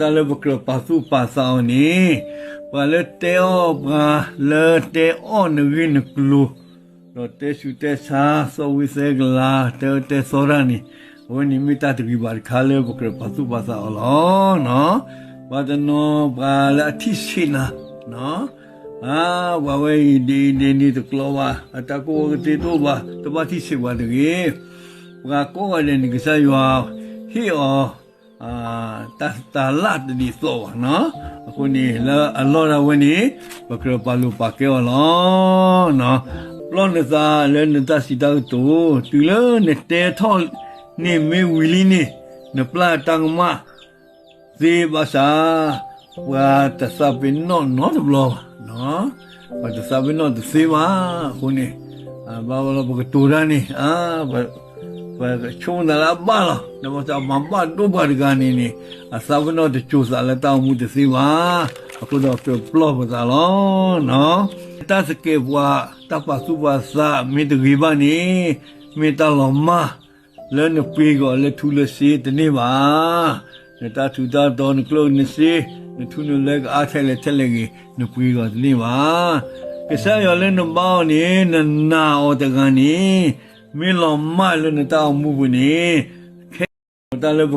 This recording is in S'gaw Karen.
တၢ်လၢပကြၢးပာ်သူၣ်ပာ်သးအီၤန့ၣ်, ပှၤလၢတဲအီၣ်ပှၤလၢတဲအီၣ်နဂ့ၢ်နကျိၤ, ဒီးတဲဆူးတဲဆါ သီၣ်ဝံသဲကလၤ တဲအၢတဲသီတၢ်န့ၣ်, အဝဲန့ၣ်မ့ၢ်တၢ်တဂ့ၤဘၣ်တခါလၢပကြၢးပာ်သူၣ်ပာ်သးအီၤလီၤ. ပှၤတနီၤပှၤလၢအထံၣ်ဆံးနၤ, ပှၤဝဲအံၤဒ်အံၤဒ်န့ၣ်တကျိၤဘၣ်, အတၢ်ကိၢ်ဝဲကသ့တအိၣ်ဘၣ်, တဘၣ်ထံၣ်ဆံးပှၤတဂ့ၤ. ပှၤကိးဂၤဒဲးန့ၣ် ကစၢ်ယွၤဟ့ၣ်အီၤ တၢ်သးလၢ်တဒ်သိးဘၣ်. အဃိန့ၣ် လၢအလီၢ်ဒၣ်ဝဲန့ၣ် ပကြၢးပာ်လိာ်ပာ်ကဲအီၤလီၤ. ပျီၢ်နသးလၢနတၢ်စံးတၢ်ကတိၤ, တုၤလၢနတဲထီၣ်န့ၣ်မ့ၢ်ဝံၤလံန့ၣ်, နပျၢ်တၢ်ကမၣ်သ့ဘၣ်ဆၣ်, ပှၤတသးပ့ၤနီၣ်နီတဘျီဘၣ်. ပှၤတသးပ့ၤနီၣ်တသ့ဘၣ်. အဃိန့ၣ် ဘၣ်ဝဲလီၤ ပကတိၤတၢ်န့ၣ် ပကဆိကမိၣ်သးလၢအဘၣ်လီၤ. ဒီးဘၣ်ဆၣ်မၤဘၣ်ဒိၣ်ပှၤတဂၤန့ၣ်န့ၣ် အသးပ့ၤနီၣ်တစိၤသးလၢတၢ်အိၣ်မူတသ့ဘၣ်. အဃိဒီးကြၢးပျီၢ်ပသးလီၤ. တၢ်သကဲးပဝး တၢ်ပာ်သူၣ်ပာ်သးမ့ၢ်တဂ့ၤဘၣ်န့ၣ်, မ့ၢ်တၢ်လီၤမၢ်လၢနပှ့ၤကီၤလၢထူလၢစ့တန့ၢ်ဘၣ်. နတၢ်ထူးတၢ်တီၤ နကျိၣ်နစ့ နထူနလဲကအါထဲလဲၣ်ထဲလဲၣ်ဂ့ၤ နပှ့ၤကီၤတန့ၢ်ဘၣ်. ကစၢ်ယွၤလၢနဘါအီၤန့ၣ် နနာ်အီၤတဂၤန့ၣ် မ့ၢ်လီၤမၢ်လၢနတၢ်အိၣ်မူပူၤန့ၣ်, ခဲအံၤတၢ်လၢပ